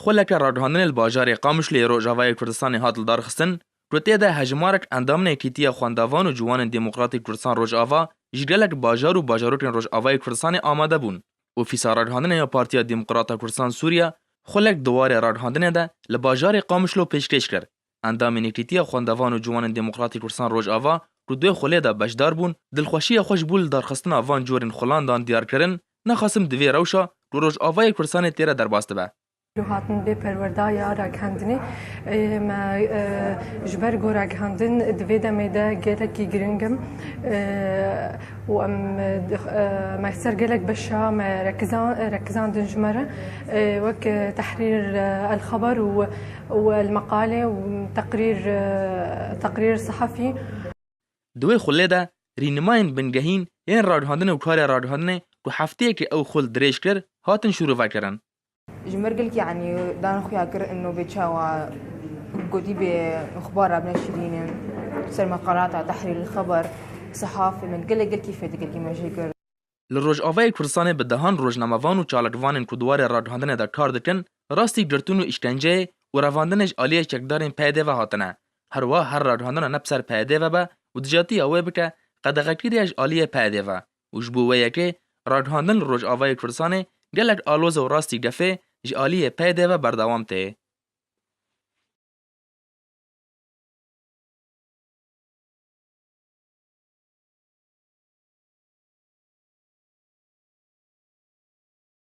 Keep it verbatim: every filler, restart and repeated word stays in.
Xuleke ragihandinê li bajarê Qamişlo yê Rojavayê Kurdistanê hat lidarxistin, ku tê de hejmarek endamên Yekîtiya Xwendevan û Ciwanên Demokratîk Kurdistan Rojava ji gelek bajar û bajarokên Rojavayê Kurdistanê amade bûn. Ofîsa Ragihandinê ya Partiya Demokrata Kurdistan Sûriye xulek di warê ragihandinê de li bajarê Qamişlo pêşkêş kir. Endamên Yekîtiya Xwendevan û Ciwanên Demokratîk Kurdistan Rojava ku di wê xulê de beşdar bûn, dilxweşiya xwe ji bo lidarxistina van corên xulan dan diyar kirin, nexasim di vê rewşa ku Rojavayê Kurdistanê tê re derbas dibe. Hatin bê perwerda ya ragihandinê, e, me, e, ji ber ku ragihandin di vê demê de gelekî giring im, e, û em, e, e, me ser gelek beşa me rekizan-, rekizandin ji me re, e, wek, e, tehrîr, e, el-xeber û, û el-meqale û teqrîr, e, teqrîr sehefî. Di wê xulê de rînimayên bingehîn yên ragihandinê û karê ragihandinê ku hefteyekê ew xul dirêj kir, hatin şîrovekirin. Ji mir gelkî, yanî, dan xuya kir, ino bê çawa gotî bê xubara bine şirînin, ser meqalata, tehrîr xeber, sehafê min gelek gelkî fê digelkî me jê kir. Li Rojavayê Kurdistanê bi dehan rojnamevan û çalakvanên ku di warê ragihandinê de kar dikin, rastî girtin û îşkenceyê û revandinê ji aliyê çekdarên P Y D ve hatine. Herwiha her ragihandina ne bi ser P Y D ve be û dijatiya wê bike qedexekirî ye ji aliyê P Y D ve û ji bo wê yekê ragihandin li Rojavayê Kurdistanê gelek aloz û rastî gefê ji aliyê P Y D ve berdewam tê.